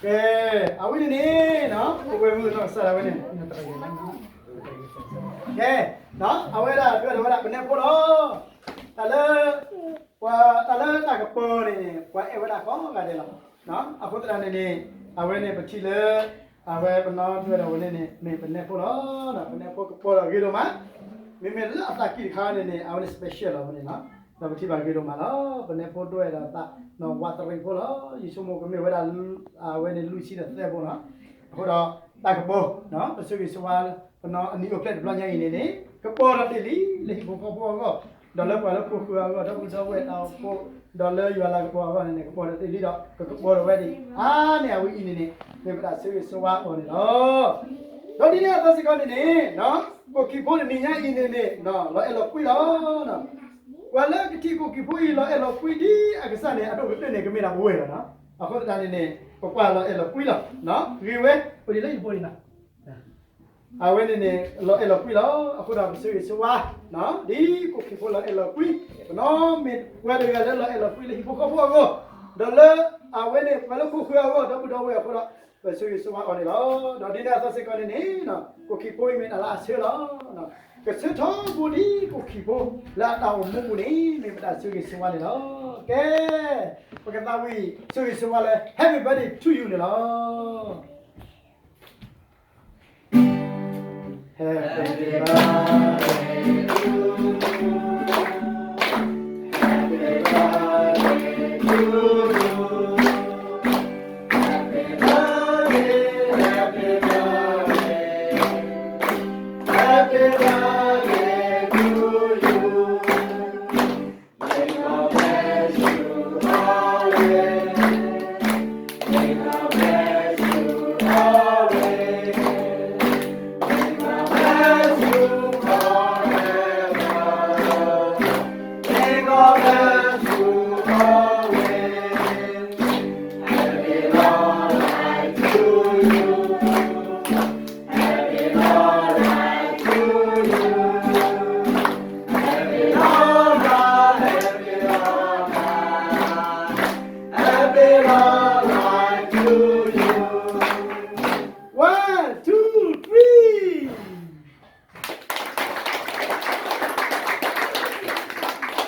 ကဲ, အဝဲန့ၣ်န့ၣ်, ပဝဲမုၢ်ကနီၢ်ကစၢ်ဒၣ်ဝဲန့ၣ်, ကဲ, အဝဲဒၣ်ဒွဲၣ်ဒီးဝဲဒၣ်ပနဲဖိလီၤ. တၢ်လၢ, ပှၤတၢ်လၢတၢ်ကပီၤန့ၣ်န့ၣ် ပှၤအဲၣ်ဝဲဒၣ်ကိးဂၤဒဲးလီၤ. အဃိသတးန့ၣ်န့ၣ်, အဝဲန့ၣ်ပထံၣ်လၢ, အဝဲပနီၢ်ဒွဲၣ်ဒီးဝဲန့ၣ်န့ၣ် မ့ၢ်ပနဲဖိလီၤ. ပနဲဖိကပီၤဒီးဂ့ၤဒိၣ်မး, မ့မ့ၢ်လၢအသးကံၢ်တခါန့ၣ်န့ၣ် အဝဲန့ၣ် special လီၤဝဲန့ၣ်လီၤ. ဒီးပထံၣ်ဘၣ်ဂ့ၤဒိၣ်မးလီၤ. ပနဲဖိဒွဲၣ်ဒီးသး, နီၢ်ဝးတရံးဖိလီၤ. ယဆိကမိၣ်ကမ့ၢ်ဝဲဒၣ်, အဝဲန့ၣ်လွံၢ်ဆံဒီးသၢဖိလီၤ. အဃိဒီး, တၢ်ကပီၤ, ပဆိၣ်ဂ့ၤဆိဝါ, ပနီၢ်အနံၤအိၣ်ဖျဲၣ်တဘျီညါအံၤန့ၣ်န့ၣ်, ကပီၤဒီးတ့ၢ်လံ, လၢဟံၣ်ဖိဃီဖိအဂီၢ်, ဒီးလၢပှၤလၢခိၣ်ဃုာ်အဂီၢ်, ဒီပုၢ်ဒီဝဲၢ်တၢ်အိၣ်ဖှိၣ်, ဒီးလၢယွၤလၤကပီၤအဂီၢ်န့ၣ်န့ၣ် ကပီၤဒီးတ့ၢ်လံဒီး ကကပီၤဒီးဝဲဒၣ်, အါန့ၢ်အဝဲအံၤန့ၣ်န့ၣ်, မ့ၢ်ပတၢ်ဆိၣ်ဂ့ၤဆိဝါအီၤန့ၣ်လီၤ. ဒီးဒ်န့ၣ်အသိးစ့ၢ်ကီးန့ၣ်န့ၣ်, ကိၣ်ခီၣ်ဖိတနံၤညါအံၤန့ၣ်န့ၣ်, လီၤအဲၣ်လီၤကွံလီၤ. ပှၤလၢကထံၣ်ကိၣ်ခီၣ်ဖိအံၤလီၤအဲၣ်လီၤကွံဒ်အကစၢ်န့ၣ် အဒိၣ်ကတၢၢ်န့ၣ် ကမ့ၢ်ဒၣ်ပဝဲလီၤ. အဃိသတးန့ၣ်န့ၣ် ပကွၢ်လီၤအဲၣ်လီၤကွံလီၤ. ဂ့ၤဝဲ, ပဒ်လၢယဖိန့ၣ်လီၤ. အဝဲန့ၣ်န့ၣ် လီၤအဲၣ်လီၤကွံလီၤ. အဃိဒီးပဆိၣ်ဂ့ၤဆိဝါ, ဒ်ကိၣ်ခီၣ်ဖိလီၤအဲၣ်လီၤကွံ, ပနီၢ်မ့ၢ်ပှၤတဂၤလၢလီၤအဲၣ်လီၤကွံလၢဟံၣ်ဖိဃီဖိအဂီၢ်, ဒီးလၢအဝဲန့ၣ် ပှၤလၢခိၣ်ဃုာ်အဂီၢ် ဒီပုၢ်ဒီဝဲၢ်အဃိဒီး, ပဆိၣ်ဂ့ၤဆိဝါအီၤန့ၣ်လီၤ. ဒီးဒ်န့ၣ်အသိးစ့ၢ်ကီးန့ၣ်န့ၣ်, ကိၣ်ခီၣ်ဖိအံၤမ့ၢ်တၢ်လၢအဆၢလီၤ. ကဆၢထီဘိဒ်ကိၣ်ခီၣ်ဖိလၢအတၢ်အိၣ်မူပူၤန့ၣ် မ့ၢ်ပတၢ်ဆိၣ်ဂ့ၤဆိဝါန့ၣ်လီၤ. ကဲ, ပကသးဝံၣ်ဆိၣ်ဂ့ၤဆိဝါလၢ Happy birthday to you န့ၣ်လီၤ. Happy birthday